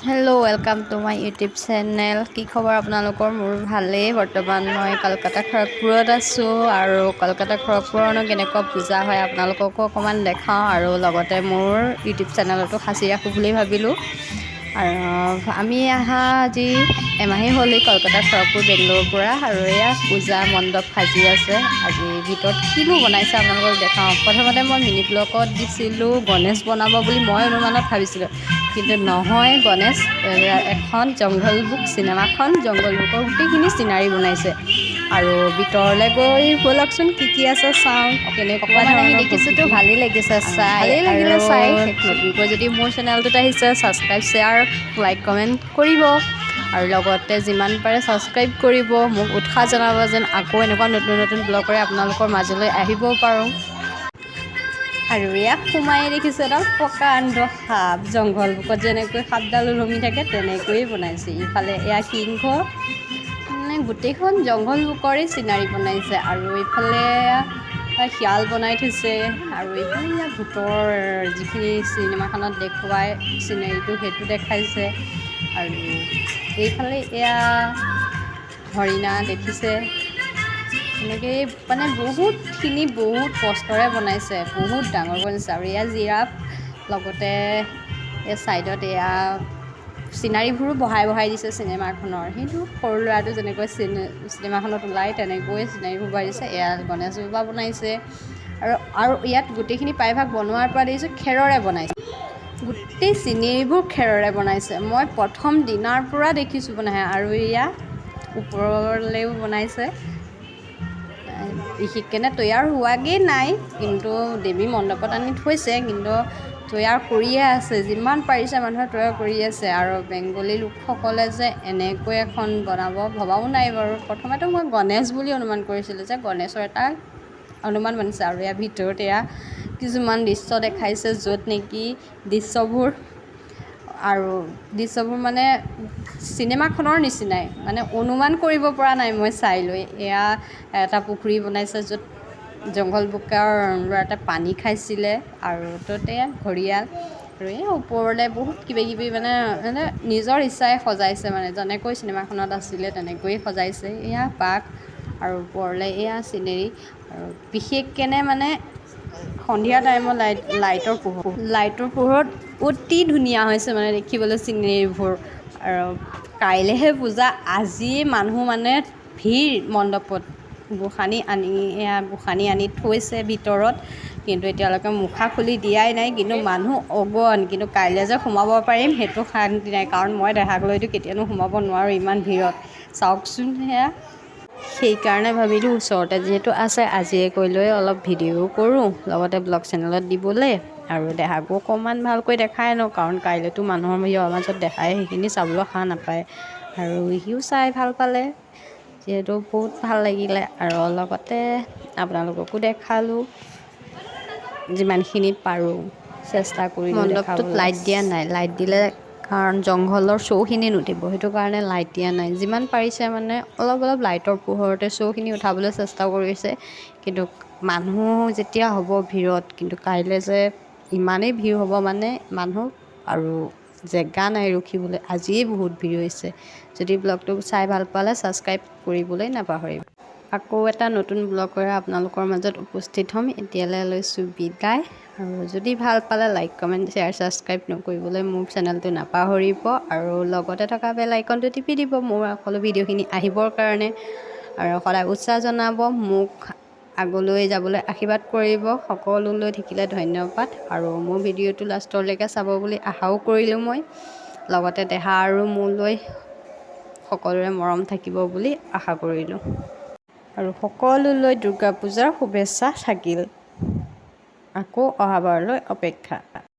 Hello, welcome to my YouTube channel. কি খবৰ আপোনালোকৰ? মোৰ ভালেই। বৰ্তমান মই কলকাতা খড়গপুৰত আছোঁ আৰু কলকাতা খড়গপুৰনো কেনেকুৱা পূজা হয়, আপোনালোককো অকণমান দেখাওঁ আৰু লগতে মোৰ ইউটিউব চেনেলতো সাঁচি ৰাখোঁ বুলি ভাবিলোঁ। আৰু আমি অহা আজি এমাহেই হ'ল এই কলকাতা খড়গপুৰ, বেংগলোৰৰ পৰা। আৰু এয়া পূজা মণ্ডপ সাজি আছে। আজি ভিতৰত কিনো বনাইছে, আপোনালোকক দেখাওঁ। প্ৰথমতে মই মিনি ব্লগত দিছিলোঁ, গণেশ বনাব বুলি মই অনুমানত ভাবিছিলোঁ, কিন্তু নহয় গণেশ। এখন জংঘল বুক চিনেমাখন, জংঘল বুকৰ গোটেইখিনি চিনাৰী বনাইছে। আৰু ভিতৰলৈ গৈ ব'লকচোন, কি কি আছে চাওঁ, কেনেকুৱা অকণমান আহি ধৰণৰ। দেখিছোঁতো, ভালেই লাগিছে চাই। ভালেই লাগিলে আৰু চাই। নতুনকৈ যদি মোৰ চেনেলটোত আহিছে, ছাবস্ক্ৰাইব, শ্বেয়াৰ, লাইক, কমেণ্ট কৰিব আৰু লগতে যিমান পাৰে ছাবস্ক্ৰাইব কৰিব। মোক উৎসাহ জনাব যেন আকৌ এনেকুৱা নতুন নতুন ব্লগেৰে আপোনালোকৰ মাজলৈ আহিব পাৰোঁ। আৰু ইয়াত সোমাই দেখিছোঁ এডাল প্ৰকাণ্ড সাপ। জংঘল বুকত যেনেকৈ সাপডাল ওলমি থাকে, তেনেকৈয়ে বনাইছে। ইফালে এয়া সিংহ, মানে গোটেইখন জংঘল বুকৰে চিনাৰী বনাইছে। আৰু এইফালে শিয়াল বনাই থৈছে আৰু এইফালে ইয়াত ভূতৰ যিখিনি চিনেমাখনত দেখুৱাই চিনাৰীটো, সেইটো দেখাইছে। আৰু এইফালে এয়া হৰিণা দেখিছে। এনেকেই মানে বহুতখিনি বহুত কষ্টৰে বনাইছে, বহুত ডাঙৰ বনাইছে। আৰু এয়া জিৰাফ, লগতে এই ছাইডত এয়া চিনাৰীবোৰো বহাই বহাই দিছে চিনেমাখনৰ। সেইটো সৰু ল'ৰাটো যেনেকৈ চিনেমাখনত ওলায়, তেনেকৈ চিনাৰীবোৰ বহাই দিছে। এয়া গণেশ বাবা বনাইছে। আৰু ইয়াত গোটেইখিনি প্ৰায়ভাগ বনোৱাৰ পৰা দেখিছোঁ খেৰৰে বনাইছে। গোটেই চিনেৰীবোৰ খেৰৰে বনাইছে। মই প্ৰথম দিনাৰ পৰা দেখিছোঁ বনাই। আৰু এয়া ওপৰলৈও বনাইছে। বিশেষকৈ তৈয়াৰ হোৱাগৈ নাই, কিন্তু দেৱী মণ্ডপত আনি থৈছে, কিন্তু তৈয়াৰ কৰিয়ে আছে। যিমান পাৰিছে মানুহে তৈয়াৰ কৰি আছে। আৰু বেংগলী লোকসকলে যে এনেকৈ এখন বনাব, ভবাও নাই বাৰু। প্ৰথমেতো মই গণেশ বুলি অনুমান কৰিছিলোঁ যে গণেশৰ এটা অনুমান বনিছে। আৰু ইয়াৰ ভিতৰত এয়া কিছুমান দৃশ্য দেখাইছে, য'ত নেকি দৃশ্যবোৰ আৰু দৃশ্যবোৰ মানে চিনেমাখনৰ নিচিনাই, মানে অনুমান কৰিব পৰা নাই মই চাই লৈ। এয়া এটা পুখুৰী বনাইছে, য'ত জংঘল বুকৰ ল'ৰা এটাই পানী খাইছিলে। আৰু ত'ত এয়া ঘৰিয়াল আৰু এই ওপৰলৈ বহুত কিবা কিবি, মানে নিজৰ ইচ্ছাই সজাইছে, মানে যেনেকৈ চিনেমাখনত আছিলে তেনেকৈয়ে সজাইছে। এয়া বাঘ আৰু ওপৰলৈ এয়া চিনেৰী। আৰু বিশেষকৈ মানে সন্ধিয়া টাইমত লাইটৰ পোহৰত অতি ধুনীয়া হৈছে মানে দেখিবলৈ চিনেৰীবোৰ। আৰু কাইলৈহে পূজা, আজিয়ে মানুহ মানে ভিৰ মণ্ডপত। গোসানী আনি, এয়া গোসানী আনি থৈছে ভিতৰত, কিন্তু এতিয়ালৈকে মুখা খুলি দিয়াই নাই। কিন্তু মানুহ অগণন। কিন্তু কাইলৈ যে সোমাব পাৰিম, সেইটো শান্তি নাই, কাৰণ মই দেহাক লৈতো কেতিয়ানো সোমাব নোৱাৰোঁ ইমান ভিৰত। চাওকচোন সেয়া। সেইকাৰণে ভাবিলোঁ, ওচৰতে যিহেতু আছে, আজিয়ে গৈ লৈ অলপ ভিডিঅ'ও কৰোঁ, লগতে ব্লগ চেনেলত দিবলৈ আৰু দেহাকো অকণমান ভালকৈ দেখাই আনো, কাৰণ কাইলৈতো মানুহৰ ভিৰৰ মাজত দেহাই সেইখিনি চাবলৈ সাহ নাপায়। আৰু সিও চাই ভাল পালে, যিহেতু বহুত ভাল লাগিলে। আৰু লগতে আপোনালোককো দেখালোঁ, যিমানখিনি পাৰোঁ চেষ্টা কৰিলোঁ। মণ্ডপটোত লাইট দিয়া নাই। লাইট দিলে কাৰণ জংঘলৰ শ্ব'খিনি নুঠিব, সেইটো কাৰণে লাইট দিয়া নাই। যিমান পাৰিছে মানে অলপ অলপ লাইটৰ পোহৰতে শ্ব'খিনি উঠাবলৈ চেষ্টা কৰিছে। কিন্তু মানুহ যেতিয়া হ'ব ভিৰত, কিন্তু কাইলৈ যে ইমানেই ভিৰ হ'ব, মানে মানুহ আৰু জেগা নাই ৰখিবলৈ। আজিয়েই বহুত ভিৰ হৈছে। যদি ব্লগটো চাই ভাল পালে, ছাবস্ক্ৰাইব কৰিবলৈ নাপাহৰিব। আকৌ এটা নতুন ব্লগেৰে আপোনালোকৰ মাজত উপস্থিত হ'ম। এতিয়ালৈ লৈছোঁ বিদায়। আৰু যদি ভাল পালে, লাইক, কমেণ্ট, শ্বেয়াৰ, ছাবস্ক্ৰাইব নকৰিবলৈ মোৰ চেনেলটো নাপাহৰিব আৰু লগতে থকা বেল আইকনটো টিপি দিব মোৰ সকলো ভিডিঅ'খিনি আহিবৰ কাৰণে। আৰু সদায় উৎসাহ জনাব, মোক আগলৈ যাবলৈ আশীৰ্বাদ কৰিব। সকলোলৈ থাকিলে ধন্যবাদ। আৰু মোৰ ভিডিঅ'টো লাষ্টলৈকে চাব বুলি আশাও কৰিলোঁ মই। লগতে দেহা আৰু মোলৈ সকলোৰে মৰম থাকিব বুলি আশা কৰিলোঁ। আৰু সকলোলৈ দুৰ্গা পূজাৰ শুভেচ্ছা থাকিল। আকৌ অহাবাৰলৈ অপেক্ষা।